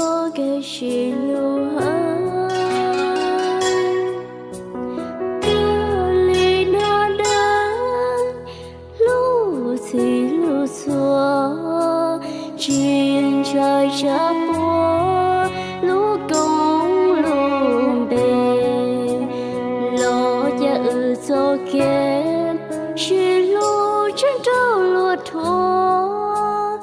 txoj kev sib hlub heev. Twb li no dab, hlub txhij hlub txhua, tsis ntshaw tshav puam lub koob lub npe. Los cas wb txoj kev sib hlub tseem raug luag thuam,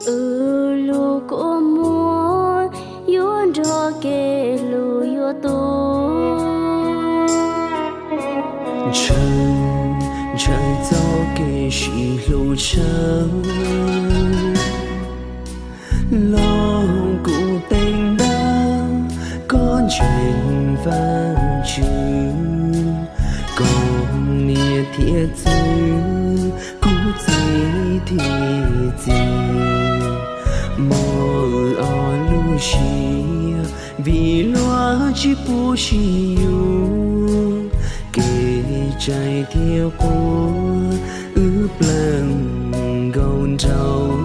wb lub kua muag yuav nrog kev hlub yuav tu. Ntshaw, ntshaw txoj kev sib hlub tshaw. Los kuv teev ntab koj ntseeg Vajtswv, koj niam thiab txiv, kuv txiv thiab txiv, muaj ob lub siab vim luag tsis pub sib yuav, kev cai thiab quav wb plees nkaus nraug.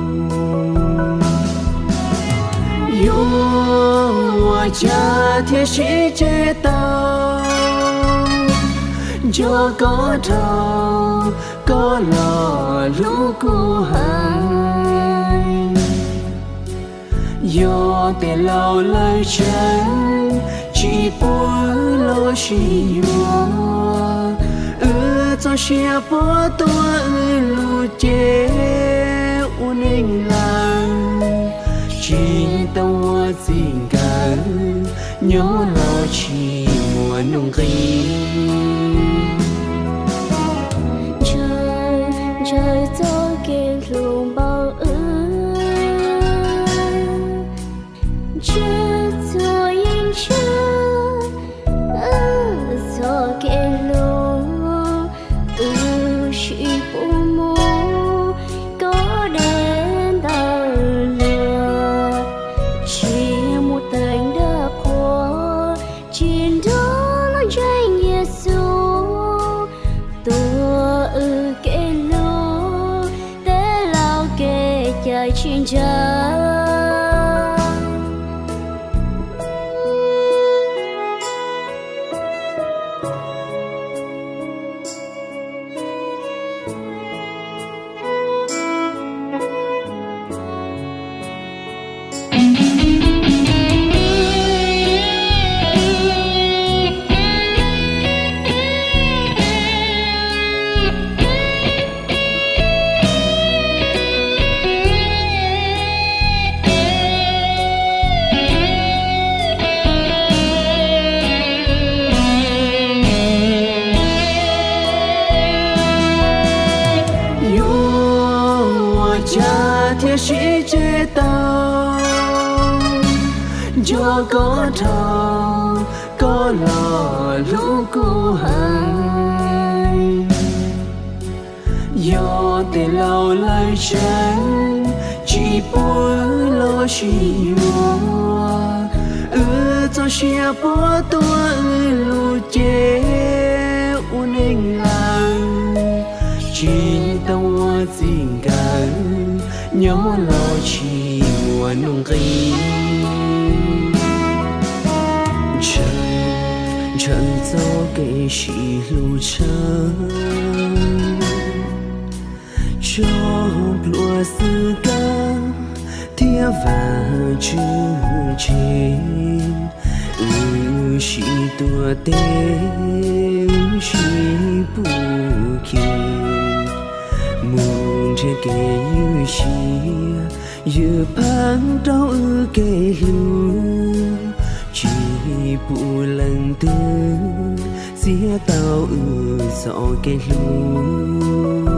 Yuav ua cas thiaj sib tseg tau, nco koj dhau, koj los hlub kuv heev. Yog tes laus lawv tseem tsis pub wb los sib yuav, wb txoj sia puas tuag wb lub cev ua neej lawm, tsis tau ua txij nkawm, nyob los tsis muaj nuj nqis. Ntshaw, ntshaw txoj kev hlub npaum wb, ntshaw txhua yeeb ntshaw txoj kev hlub, wb sib pub mus kom deb ntawm luag, tsis mus teev ntab qhua, tsis nrog luag ntseeg Yexus, tuag wb kev hlub, tej laus kev cai tsis ntshaw. Yuav ua cas thiaj sib tseg tau, nco koj dhau, koj los hlub kuv heev. Yog tej laus lawv tseem tsis pub wb los sib yuav, wb txoj sia puas tuag wb lub cev ua neej lawm, tsis tau ua txij nkawm, nyob los tsis muaj nuj nqis. Ntshaw, ntshaw txoj kev sib hlub tshaw, tso plhuav xwm kab thiab Vajtswv tsev. Wb sib tuav tes, wb sib pub khi, mus nrhiav kev ywj siab, ywj pheej rau wb kev hlub, tsis pub leej twg txiav tau wb txoj kev hlub.